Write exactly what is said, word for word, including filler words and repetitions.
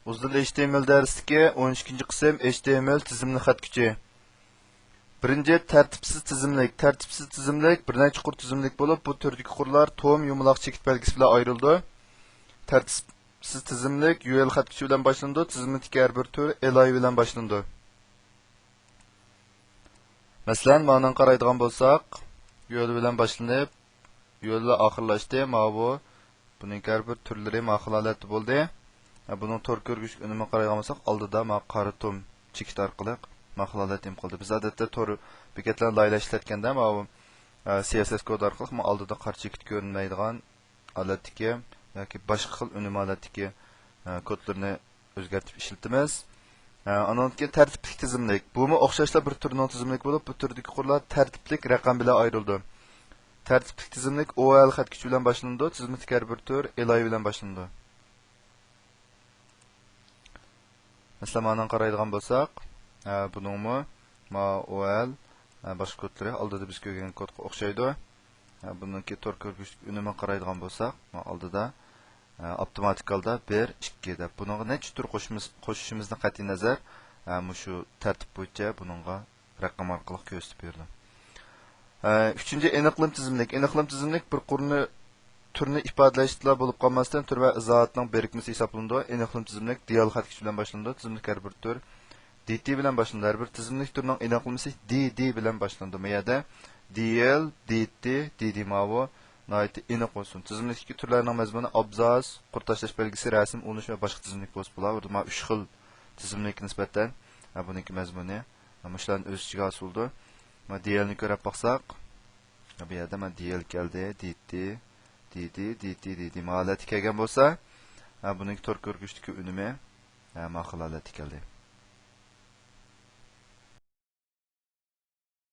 ئۇزۇن ئېچ تى ئېم ئېل دەرسلىكى، ئون ئىككىنچى قىسىم، ئېچ تى ئېم ئېل تىزىملىك خەت كۈچى. بىرىنچى، تەرتىپسىز تىزىملىك. تەرتىپسىز تىزىملىك بىر نەچچە قۇر تىزىملىك بولۇپ، بۇ تۈردىكى قۇرلار توم يۇمىلاق چېكىت بەلگىسى بىلەن ئايرىلىدۇ. تەرتىپسىز تىزىملىك يۇ ئېل خەت كۈچى بىلەن باشلىنىدۇ، تىزىملىكتىكى ھەر بىر تۈر ئېل ئاي بىلەن باشلىنىدۇ. مەسىلەن، مانىڭغا قارايدىغان بولساق، يۇ ئېل بىلەن باشلىنىپ، يۇ ئېل بىلەن ئاخىرلاشتى. ماۋۇ، بۇنىڭ ھەر بىر تۈرلىرى ماخىل ھالەتتە بولدى. ھە، بۇنىڭ تور كۆرگۈچلۈك ئۈنۈمىگە قارايدىغان بولساق، ئالدىدا ما قارا تۇم چېكىت ئارقىلىق ماخىل ھالەتتە ئېلىپ قالدى. بىز ئادەتتە تور بېكەتلەرنى لايىھەلەشتۈرگەندە، ماۋۇ، ئە، سى ئېس ئېس كود ئارقىلىق ما ئالدىدا قارا چېكىت كۆرۈنمەيدىغان ھالەتتىكى ياكى باشقا خىل ئۈنۈم ھالەتتىكى، ئە، كودلىرىنى ئۆزگەرتىپ ئىشلىتىمىز. ئە، ئانىڭدىن كېيىن تەرتىپلىك تىزىملىك. بۇمۇ ئوخشاشلا بىر تۈرنىڭ تىزىملىكى بولۇپ، بۇ تۈردىكى قۇرلار تەرتىپلىك رەقەم بىلەن ئايرىلىدۇ. تەرتىپلىك تىزىملىك ئو ئەل خەت كۈچى بىلەن باشلىنىدۇ، تىزىملىكتىكى ھەر بىر تۈر ئېل ئاي بىلەن باشلىنىدۇ. مەسىلەن، مانىڭغا قارايدىغان بولساق، ئە، بۇنىڭمۇ ما ئو ئەل، ئە، باشقا كودلىرى ئالدىدا بىز كۆرگەن كودقا ئوخشايدۇ. ئە، بۇنىڭكى تور كۆرگۈچلۈك ئۈنۈمىگە قارايدىغان بولساق، ما ئالدىدا، ئە، ئاپتوماتىك ھالدا بىر، ئىككى دەپ، بۇنىڭغا نەچچە تۈر قوشىمىز-، قوشۇشىمىزدىن قەتئىينەزەر، ئە، مۇشۇ تەرتىپ بويىچە بۇنىڭغا رەقەم ئارقىلىق كۆرسىتىپ بېرىدۇ. ئە، ئۈچىنچى، ئېنىقلىما تىزىملىك. ئېنىقلىما تىزىملىك بىر قۇرنى، تۈرنى ئىپادىلەشتىلا بولۇپ قالماستىن، تۈر ۋە ئىزاھاتنىڭ بىرىكمىسى ھېسابلىنىدۇ. ئېنىقلىما تىزىملىك دى ئېل خەت كۈچى بىلەن باشلىنىدۇ. تىزىملىك ھەر بىر تۈر دى تى بىلەن باشلىنىدۇ. ھەر بىر تىزىملىك تۈرنىڭ ئېنىقلىمىسى دى دى بىلەن باشلىنىدۇ. بۇ يەردە دى ئېل، دى تى، دى دى ماۋۇ ناھايىتى ئېنىق بولسۇن. تىزىملىكتىكى تۈرلەرنىڭ مەزمۇنى ئابزاس، قۇر تاشلاش بەلگىسى، رەسىم، ئۇلىنىش ۋە باشقا تىزىملىك بولسا بولار. بۇ يەردە مانا ئۈچ خىل تىزىملىككە نىسبەتەن، ھە، بۇنىڭكى مەزمۇنى، ھە، مۇشۇلارنى ئۆز ئىچىگە ئالسا بولىدۇ. مانا دى ئېلنى كۆرۈپ باقساق، ھە، بۇ يەردە مانا دى ئېل كەلدى، دى تى، دى دى، دى تى، دى دى، مانا ھالەتكە كەلگەن بولسا، ھە، بۇنىڭكى تور كۆرگۈچتىكى ئۈنۈمى، ھە، ماخىل ھالەتكە كەلدى.